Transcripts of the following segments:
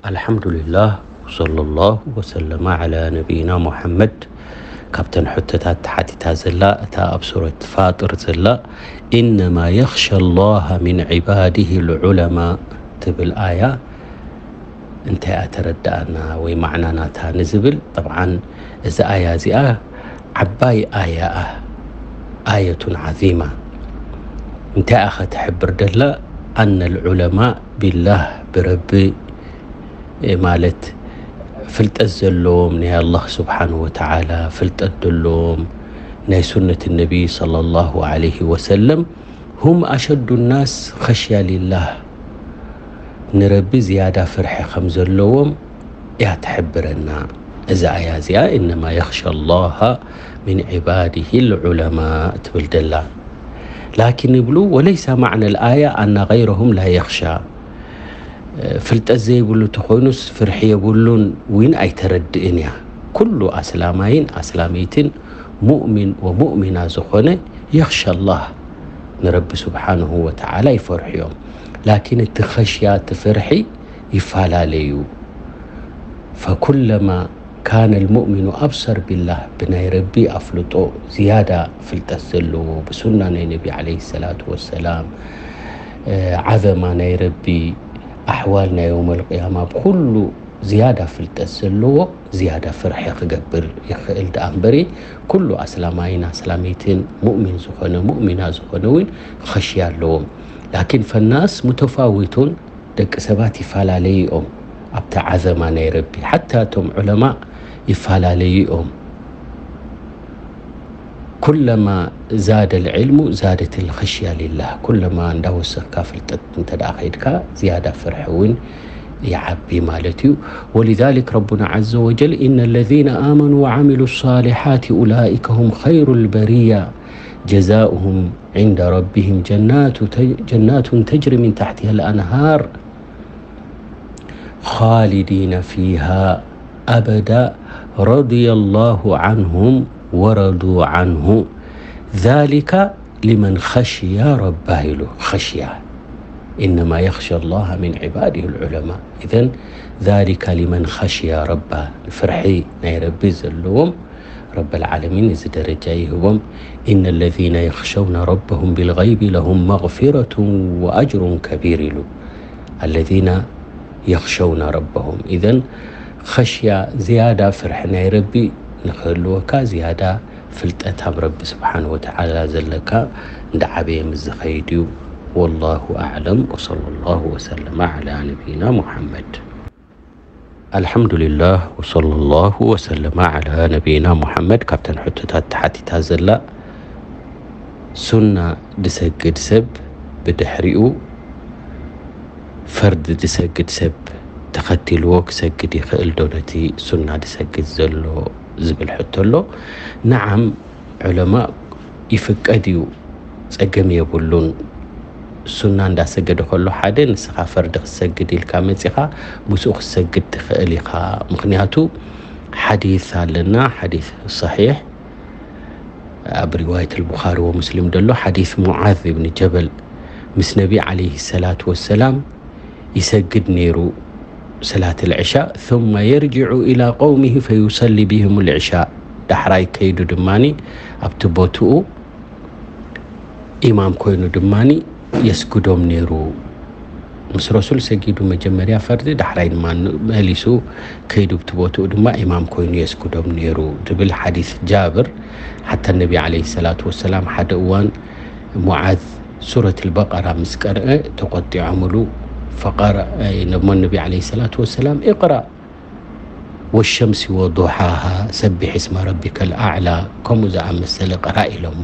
ኣልሓምዱሊላህ ወሰለላሁ ወሰለማ ዓላ ነቢይና ሙሓመድ። ካብተን ሕቶታት ተሓቲታ ዘላ እታ ኣብ ሱረት ፋጥር ዘላ ኢነማ የኽሸ ላሃ ሚን ዒባዲሂ ልዑለማ ትብል ኣያ እንታይ እያ ተረድኣና ወይ ማዕና ናታ ንዝብል፣ ጠብዓን እዛ ኣያ እዚኣ ዓባይ ኣያ እያ፣ ኣየቱን ዓዚማ። እንታይ እያ ኸተሕብር ደላ? ኣነ ልዑለማ ቢላህ፣ ብረቢ ማለት ፍልጠት ዘለዎም፣ ናይ ኣላህ ስብሓን ወተዓላ ፍልጠት ዘለዎም፣ ናይ ሱነት ነቢ ሰለላሁ ዓለይሂ ወሰለም፣ ሁም ኣሸዱ ናስ ኸሽያ ሊላህ፣ ንረቢ ዝያዳ ፍርሒ ከም ዘለዎም እያ ትሕብረና እዛ ኣያ እዚኣ። እነማ የኽሻ ላሃ ሚን ዒባዲሂ ልዑለማ ትብል ደላ። ላኪን ይብሉ፣ ወለይሳ ማዕነ ልኣያ ኣና ገይረሁም ላ የኽሻ። ፍልጠት ዘይብሉ ተኾይኑስ ፍርሒ የብሉን ዊን ኣይተረድእን እያ። ኩሉ ኣስላማይን ኣስላመይትን ሙእሚን ወሙእሚና ዝኾነ የኽሻ ላህ፣ ንረቢ ስብሓንሁ ወተዓላ ይፈርሑ እዮም። ላኪን እቲ ኸሽያ፣ እቲ ፍርሒ ይፈላለዩ። ፈኩለማ ካነ ልሙእሚኑ ኣብሰር ቢላህ፣ ብናይ ረቢ ኣፍልጦ ዝያዳ ፍልጠት ዘለዎ፣ ብሱና ናይ ነቢ ዓለይሂ ሰላቱ ወሰላም፣ እ፣ ዓዘማ ናይ ረቢ፣ ኣሕዋል ናይ የውመል ቅያማ፣ ብኹሉ ዝያዳ ፍልጠት ዘለዎ፣ ዝያዳ ፍርሒ ክገብር ይኽእል ደኣ እምበሪ፣ ኩሉ ኣስላማይን ኣስላመይትን ሙእሚን ዝኾነ፣ ሙእሚና ዝኾነ እውን ኸሽያ ኣለዎም። ላኪን ፈናስ ሙተፋዊቱን፣ ደቂ ሰባት ይፈላለዩ እዮም ኣብቲ ዓዘማ ናይ ረቢ። ሓታ እቶም ዑለማእ ይፈላለዩ እዮም። ኩለማ ዛደ ልዕልሙ ዛደት ልኸሽያ ሊላህ። ኩለማ እንዳወሰኽካ ፍልጠት እንተ ደኣ ኸይድካ፣ ዝያዳ ፍርሒ እውን ይዓቢ ማለት እዩ። ወሊዛሊክ ረቡና ዐዘ ወጀል፣ ኢነ ለዚነ ኣመኑ ወዓሚሉ ሳሊሓት ኡላኢከ ሁም ኸይሩ ልበርያ፣ ጀዛኡሁም ዒንደ ረቢሂም ጀናቱ ተ-፣ ጀናቱን ተጅሪ ሚን ታሕቲሃ ልኣንሃር ኻሊዲነ ፊሃ ኣበዳ ረዲየ ላሁ ዐንሁም ወረዱ ዐንሁ ዛሊከ ሊመን ኸሽያ ረባ ኢሉ። ኸሽያ፣ ኢነማ የኽሸ ላሃ ሚን ዒባዲሂ ልዑለማ። ኢዘን ዛሊከ ሊመን ኸሽያ ረባ፣ ፍርሒ ናይ ረቢ ዘለዎም ረበል ዓለሚን እዚ ደረጃ ይህቦም። ኢነ ለዚነ የኽሸውነ ረበሁም ቢልገይቢ ለሁም መግፊረቱን ወኣጅሩን ከቢር ኢሉ። ኣለዚነ የኽሸውነ ረበሁም። ኢዘን ኸሽያ ዝያዳ ፍርሒ ናይ ረቢ ንኽህልወካ፣ ዝያዳ ፍልጠት ኣብ ረቢ ስብሓን ወተዓላ ዘለካ እንዳዓበየ ምስ ዝኸይድ እዩ። ወላሁ ኣዕለም ወሰለላሁ ወሰለመ ዓላ ነቢይና ሙሓመድ። ኣልሓምዱሊላህ ወሰለላሁ ወሰለመ ዓላ ነቢይና ሙሓመድ። ካብተን ሕቶታት ተሓቲታ ዘላ፣ ሱና ድሰግድ ሰብ ብድሕሪኡ ፈርድ ድሰግድ ሰብ ተኸቲልዎ ክሰግድ ይኽእል ዶ ነቲ ሱና ድሰግድ ዘሎ ዝብል ሕቶ ኣሎ። ነዓም፣ ዑለማእ ይፍቀድ እዩ፣ ጸገም የብሉን። ሱና እንዳሰገደ ከሎ ሓደ ንስኻ ፈርዲ ክትሰግድ ኢልካ መጺኻ ምስኡ ክትሰግድ ትኽእል ኢኻ። ምኽንያቱ ሓዲስ ኣለና፣ ሓዲስ ሰሒሕ ኣብ ሪዋየት ልቡኻሪ ወሙስሊም ደሎ ሓዲስ ሙዓዝ ብን ጀበል ምስ ነቢ ዓለይሂ ሰላቱ ወሰላም ይሰግድ ነይሩ ሰላት ልዕሻእ፣ ثم يرجع إلى قومه فيصلي بهم العشاء። ዳሕራይ ከይዱ ድማኒ ኣብቲ ቦትኡ ኢማም ኮይኑ ድማኒ የስግዶም ነይሩ። ምስ ረሱል ሰጊዱ መጀመርያ ፈርዲ፣ ዳሕራይ ድማ መሊሱ ከይዱ ኣብቲ ቦትኡ ድማ ኢማም ኮይኑ የስግዶም ነይሩ ዝብል ሓዲስ ጃብር። ሓታ ነቢ ዓለይሂ ሰላቱ ወሰላም ሓደ እዋን ሙዓዝ ሱረት ልበቀራ ምስ ቀርአ ተቆጢዖምሉ። ፈቃረ፣ ነሞ ነቢ ዓለይሂ ሰላቱ ወሰላም፣ "እቅራእ ወሸምሲ ወዱሓሃ፣ ሰቢሕ እስመ ረቢከል ኣዕላ" ከምኡ ዝኣመሰለ ቅራእ ኢሎሞ።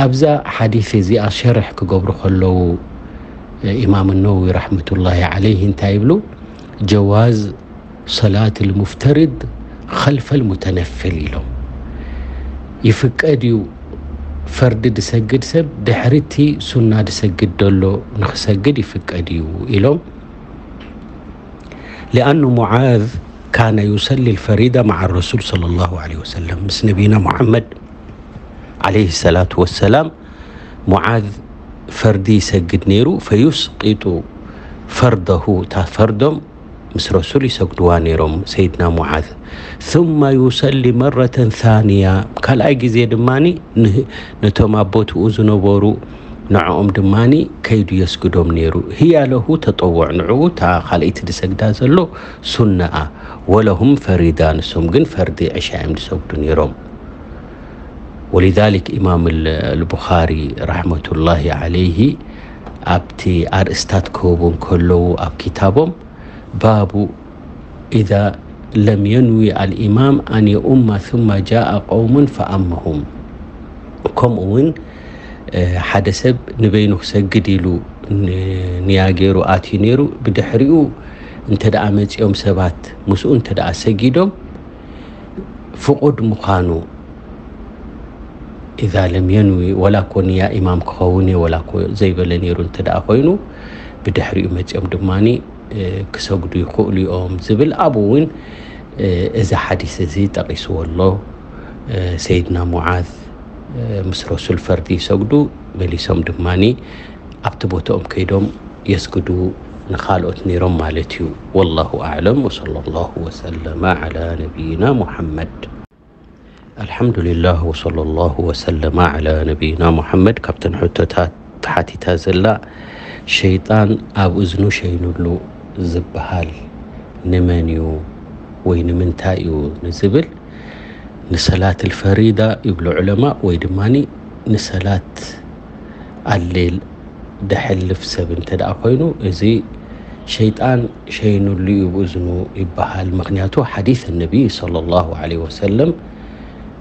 ኣብዛ ሓዲስ እዚኣ ሸርሕ ክገብሩ ከለዉ ኢማም ነወዊ ረሕመቱላሂ ዓለይሂ እንታይ ይብሉ? ጀዋዝ ሰላት ልሙፍተርድ ኸልፈል ሙተነፍል ኢሎም። ይፍቀድ እዩ፣ ፈርዲ ድሰግድ ሰብ ድሕሪቲ ሱና ድሰግድ ደሎ ንኽሰግድ ይፍቀድ እዩ ኢሎም። ሊኣኑ ሙዓዝ ካነ ዩሰሊ ልፈሪዳ መዓ ረሱል ሰለላሁ ዐለይሂ ወሰለም፣ ምስ ነቢና ሙሓመድ ዐለይሂ ሰላቱ ወሰላም ሙዓዝ ፈርዲ ይሰግድ ነይሩ። ፈዩስቂጡ ፈርደሁ፣ እታ ፈርዶም ምስ ረሱል ይሰግድዋ ነይሮም። ሰይድና ሙዓዝ ثم يصلي مرة ثانية ካልኣይ ግዜ ድማ ነቶም ኣብ ቦትኡ ዝነበሩ ንዕኦም ድማ ከይዱ የስግዶም ነይሩ። هي له ተጠውዕ ንዕኡ እታ ካልኣይቲ ዝሰግዳ ዘሎ ሱነኣ ወለሁም ፈሪዳ ንሶም ግን ፈርዲ ዕሻ እዮም ዝሰግዱ ነይሮም። ولذلك ኢማም البخاري رحمة الله عليه ኣብቲ ኣርእስታት ክህቡ እንከለዉ ኣብ ኪታቦም باب إذا لم ينوي الإمام أن يؤم ثم جاء قوم فأمهم ከምኡ እውን ሓደ ሰብ ንበይኑ ክሰግድ ኢሉ ንያ ገይሩ ኣትዩ ነይሩ። ብድሕሪኡ እንተ ደኣ መጺኦም ሰባት ምስኡ እንተ ደኣ ሰጊዶም ፍቑድ ምዃኑ إذا لم ينوي ወላ እኮ ንያ ኢማም ክኸውን እየ ወላ እኮ ዘይበለ ነይሩ እንተ ደኣ ኮይኑ ብድሕሪኡ መጺኦም ድማ ክሰግዱ ይኽእሉ እዮም ዝብል ኣብኡ እውን እዚ ሓዲስ እዚ ጠቒስዎ ኣሎ። ሰይድና ሙዓዝ ምስ ረሱል ፈርዲ ይሰግዱ፣ መሊሶም ድማ ኣብቲ ቦታኦም ከይዶም የስግዱ ንኻልኦት ነይሮም ማለት እዩ። والله أعلم وصلى الله وسلم على نبينا محمد. الحمد لله وصلى الله وسلم على نبينا محمد። ካብተን ሕቶታት ተሓቲታ ዘላ ሸይጣን ኣብ እዝኑ ሸይኑሉ ዝበሃል ንመን እዩ ወይ ንምንታይ እዩ ንዝብል ንሰላት الفريضة ይብሉ ዑለማ ወይ ድማ ንሰላት ኣሌል ደሕልፍ ሰብ እንተ ደኣ ኮይኑ እዚ ሸይጣን ሸይኑሉ እዩ ብእዝኑ ይበሃል። ምክንያቱ ሓዲስ ነቢ صلى الله عليه وسلم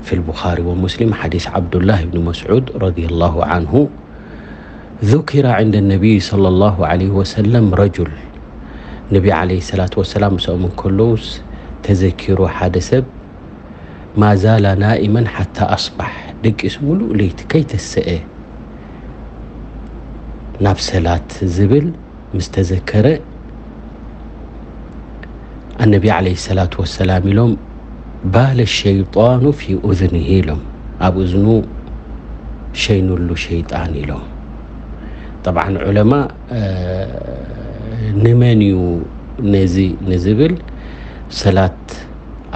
في البخاري ومسلم حديث عبد الله بن مسعود رضي الله عنه ذكر عند النبي صلى الله عليه وسلم رجل ነቢ عليه الصلاة والسلام ምስኦም እንከለውስ ተዘኪሩ ሓደ ሰብ ما زال نائما حتى أصبح ደቂሱ ሙሉእ ለይቲ ከይተሰአ ናብ ሰላት ዝብል ምስ ተዘከረ النبي عليه الصلاة والسلام ኢሎም بال الشيطان في أذنه ኢሎም ኣብ እዝኑ ሸይኑሉ ሸይጣን ኢሎም። طبعا ዑለማ ንመን እዩ ነዚ ንዝብል ሰላት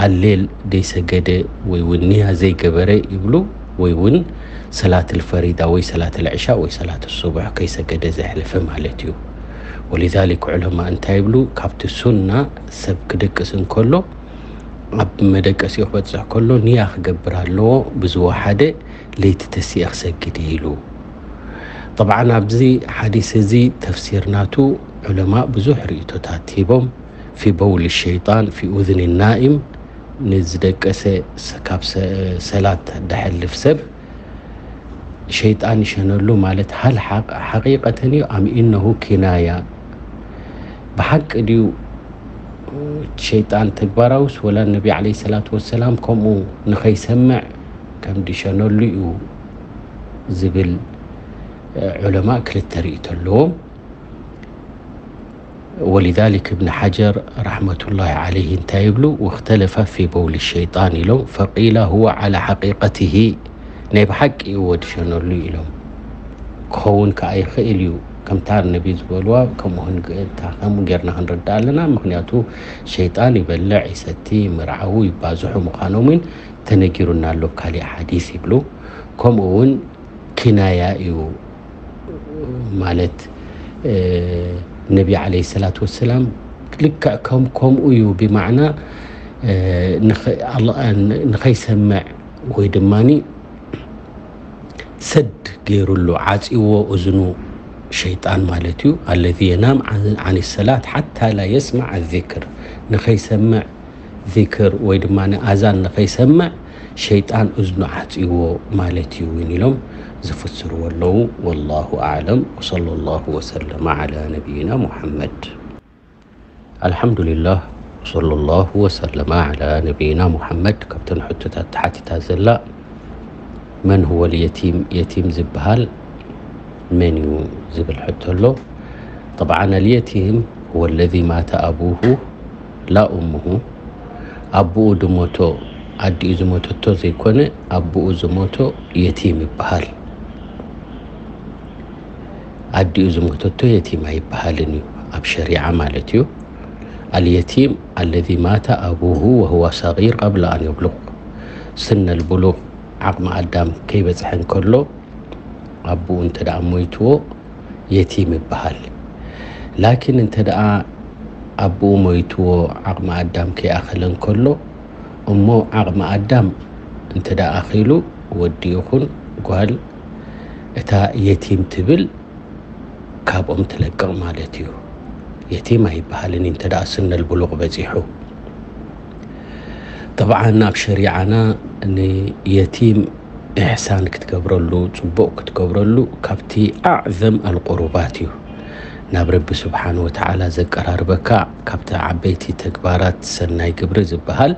ኣሌል ደይሰገደ ወይ እውን ንያ ዘይገበረ ይብሉ ወይ እውን ሰላት الفريضة ወይ ሰላት العشاء ወይ ሰላት الصبح ከይሰገደ ዘሕለፈ ማለት እዩ። ولذلك ዑለማ እንታይ ይብሉ ካብቲ ሱና ሰብ ክደቅስ እንከሎ ኣብ መደቀሲኡ ክበፅሕ ከሎ ንያ ክገብር ኣለዎ ብዝወሓደ ለይቲ ተሲኤ ክሰግድ ኢሉ። طبعا ኣብዚ ሓዲስ እዚ ተፍሲር ናቱ ዑለማ ብዙሕ ርእቶታት ሂቦም في بول الشيطان في أذن النائم ንዝደቀሰ ካብ ሰላት ደሐልፍ ሰብ ሸይጣን ይሸነሉ ማለት ሃል ሓቂቀተን እዩ ኣም إنه كناية ብሓቂ ድዩ ሸይጣን ተግባራውስ ወላ ነቢ عليه الصلاة والسلام ከምኡ ንኸይሰምዕ ከም ድሸነሉ እዩ ዝብል ዑለማ ክልተ ርእቶ ኣለዎም። ولذلك ابن حجر رحمة الله عليه እንታይ ይብሉ واختلف في بول الشيطان ኢሎም فقيل هو على حقيقته ናይ ብሓቂ እዩ ወድሸነሉ ኢሎም ክኸውን ከዓ ይኽእል እዩ ከምታ ነቢ ዝበልዋ ከምኡ ጌርና ክንርዳ ኣለና። ምክንያቱ ሸይጣን ይበልዕ ይሰቲ ምርዓዉ ይባዝሑ ምዃኖም እውን ተነጊሩና ኣሎ ካሊእ ሓዲስ ይብሉ። ከምኡ እውን ኪናያ እዩ ማለት ነቢ عليه الصلاة والسلام ልክዕ ከም ከምኡ እዩ ብማዕና ንኸይሰምዕ ወይ ድማ ሰድ ገይሩሉ ዓፂዎ እዝኑ ሸይጣን ማለት እዩ። الذي ينام عن الصلاة حتى لا يسمع الذكر ንኸይሰምዕ ዚክር ወይ ድማ ኣዛን ንኸይሰምዕ ሸይጣን እዝኑ ዓፂዎ ማለት እዩ እውን ኢሎም ዝፍስርዎ ኣለዉ። والله أعلم وصلى الله وسلم على نبينا محمد. الحمد لله وصلى الله وسلم على نبينا محمد። ካብተን ሕቶታት ተሓቲታ ዘላ من هو اليتيم የቲም ዝበሃል መን እዩ ዝብል ሕቶ ኣሎ። طبعا اليتيم هو الذي مات أبوه لا أمه ኣቦኡ ዝሞቶ ኣዲኡ ዝሞተቶ ዘይኮነ ኣቦኡ ዝሞቶ የቲም ይበሃል። ኣዲኡ ዝሞተቶ የቲም ኣይበሃልን እዩ ኣብ ሸሪዓ ማለት እዩ። اليتيم الذي مات أبوه وهو صغير قبل أن يبلغ سن البلوغ، ዓቕሚ ኣዳም ከይበጽሐ እንከሎ ኣቦኡ እንተ ደኣ ሞይትዎ የቲም ይበሃል። ላኪን እንተ ደኣ ኣቦኡ ሞይትዎ ዓቕሚ ኣዳም ከይኣኸለ እንከሎ፣ እሞ ዓቕሚ ኣዳም እንተ ደኣ ኣኺሉ፣ ወዲ ይኹን ጓል፣ እታ የቲም ትብል ካብኦም ትለቅቕ ማለት እዩ። የቲም ኣይበሃልን እዩ እንተ ደኣ ስነል ብሉቕ በጺሑ። ጠብዓን ኣብ ሸሪዓና ንየቲም ኢሕሳን ክትገብረሉ፣ ጽቡቕ ክትገብረሉ ካብቲ ኣዕዘም ኣልቁሩባት እዩ። ናብ ረቢ ስብሓን ወተዓላ ዘቀራርበካ ካብቲ ዓበይቲ ተግባራት ሰናይ ግብሪ ዝበሃል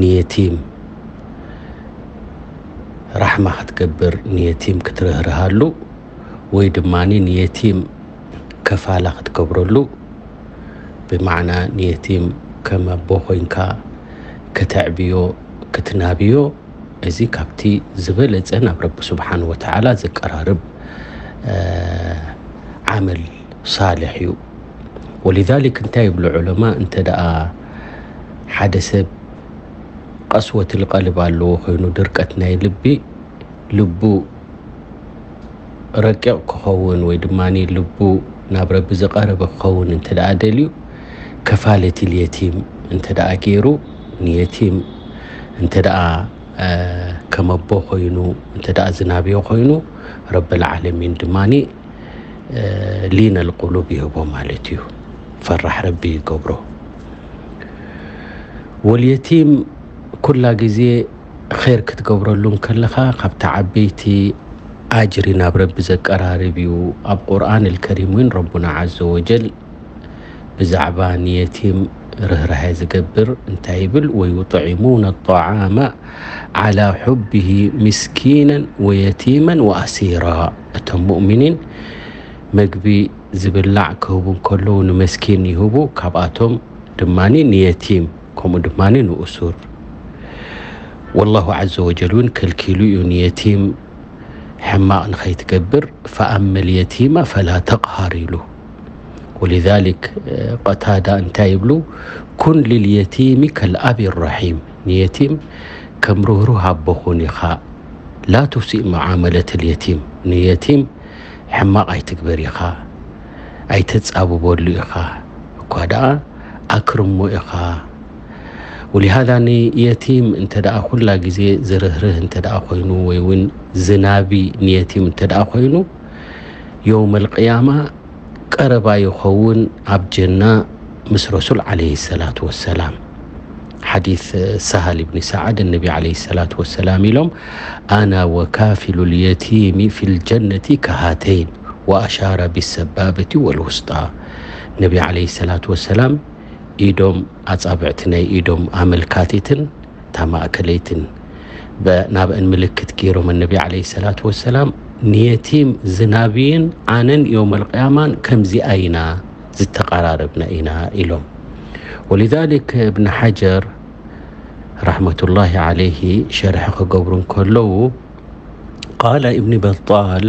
ንየቲም ራሕማ ክትገብር፣ ንየቲም ክትርህርሃሉ፣ ወይ ድማ ንየቲም ከፋላ ክትገብረሉ፣ ብማዕና ንየቲም ከም ኣቦ ኮይንካ ከተዕብዮ፣ ክትናብዮ፣ እዚ ካብቲ ዝበለጸ ናብ ረቢ ስብሓን ወተዓላ ዘቀራርብ፣ እ፣ ዓመል ሳልሕ እዩ። ወሊዛሊክ እንታይ ይብሉ ዑለማ፣ እንተ ደኣ ሓደ ሰብ ቀስወትል ቀልብ ኣለዎ ኮይኑ፣ ድርቀት ናይ ልቢ፣ ልቡ ረቂቕ ክኸውን ወይ ድማ ልቡ ናብ ረቢ ዝቐረበ ክኸውን እንተ ደኣ ደልዩ፣ ከፋለቲል የቲም እንተ ደኣ ገይሩ፣ ንየቲም እንተ ደኣ፣ እ፣ ከም ኣቦ ኮይኑ እንተ ደኣ ዝናብዮ ኮይኑ፣ ረብል ዓለሚን ድማ እ፣ ሊነል ቁሉብ ይህቦ ማለት እዩ። ፈራሕ ረቢ ይገብሮ። ወልየቲም ኩላ ግዜ ኸይር ክትገብረሉ እንከለኻ ካብቲ ዓበይቲ ኣጅሪ ናብ ረቢ ዘቀራርብ እዩ። ኣብ ቁርኣን ኣልከሪም እውን ረቡና ዓዘ ወጀል ብዛዕባ ንየቲም ርህራሄ ዝገብር እንታይ ይብል? "ወዩጥዒሙነ ጣዓመ ዓላ ሑቢሂ ምስኪነን ወየቲመን ወኣሲራ።" እቶም ሙእሚኒን መግቢ ዝብላዕ ክህቡ እንከለዉ ንመስኪን ይህቡ፣ ካብኣቶም ድማ ንየቲም፣ ከምኡ ድማ ንእሱር። ወላሁ ዓዘ ወጀል እውን ከልኪሉ እዩ ንየቲም ሕማቕ ንኸይትገብር፣ "ፈኣመል የቲመ ፈላ ተቕሃር" ኢሉ። ወሊዛሊክ፣ እ፣ ቀታዳ እንታይ ይብሉ? "ኩን ልልየቲሚ ከልኣቢ ረሒም"፣ ንየቲም ከም ርህሩህ ኣቦ ኩን ኢኻ። "ላ ቱሲእ መዓመለት ልየቲም"፣ ንየቲም ሕማቕ ኣይትግበር ኢኻ፣ ኣይተጻብበሉ ኢኻ፣ እኳ ደኣ ኣክርሞ ኢኻ። ወሊሃዛ ንየቲም እንተ ደኣ ኩላ ግዜ ዝርህርህ እንተ ደኣ ኮይኑ፣ ወይ እውን ዝናቢ ንየቲም እንተ ደኣ ኮይኑ፣ የውመል ቅያማ ቀረባ ይኸውን ኣብ ጀና ምስ ረሱል ዓለይሂ ሰላቱ ወሰላም። ሓዲስ ሳሃል ኢብኒ ሰዓድ፣ ነቢ ዓለይሂ ሰላቱ ወሰላም ኢሎም፣ "ኣና ወካፊሉ ልየቲሚ ፊል ጀነቲ ከሃተይን" ወኣሻረ ቢሰባበቲ ወልውስጣ። ነቢ ዓለይሂ ሰላቱ ወሰላም ኢዶም፣ ኣጻብዕቲ ናይ ኢዶም ኣመልካቲትን እታ ማእከለይትን በ-፣ ናብአን ምልክት ገይሮም፣ ነቢ ዓለይሂ ሰላቱ ወሰላም፣ "ንየቲም ዝናብይን ኣነን የውመል ቅያማን ከምዚኣ ኢና ዝተቐራረብና ኢና" ኢሎም። ወሊዛሊክ እብን ሓጀር ረሕመቱላሂ ዓለይሂ ሸርሒ ክገብሩ እንከለዉ፣ ቃለ እብኒ በጣል፣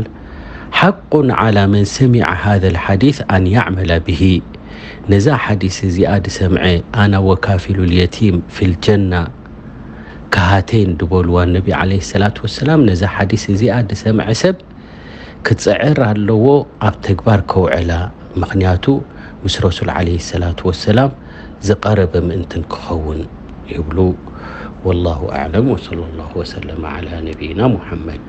"ሓቁን ዓላ መን ሰሚዐ ሃዘል ሓዲስ ኣን ያዕመለ ብሂ።" ነዛ ሓዲስ እዚኣ ድሰምዐ፣ "ኣና ወካፊሉ ልየቲም ፊል ጀና ከሃቴን" ድበልዋ ነቢ ዓለይሂ ሰላቱ ወሰላም፣ ነዛ ሓዲስ እዚኣ ድሰምዐ ሰብ ክጽዕር ኣለዎ ኣብ ተግባር ከውዕላ፣ ምኽንያቱ ምስ ረሱል ዓለይሂ ሰላቱ ወሰላም ዝቐረበ ምእንትን ክኸውን ይብሉ። ወላሁ ኣዕለም ወሰለላሁ ወሰለመ ዓላ ነቢይና ሙሐመድ።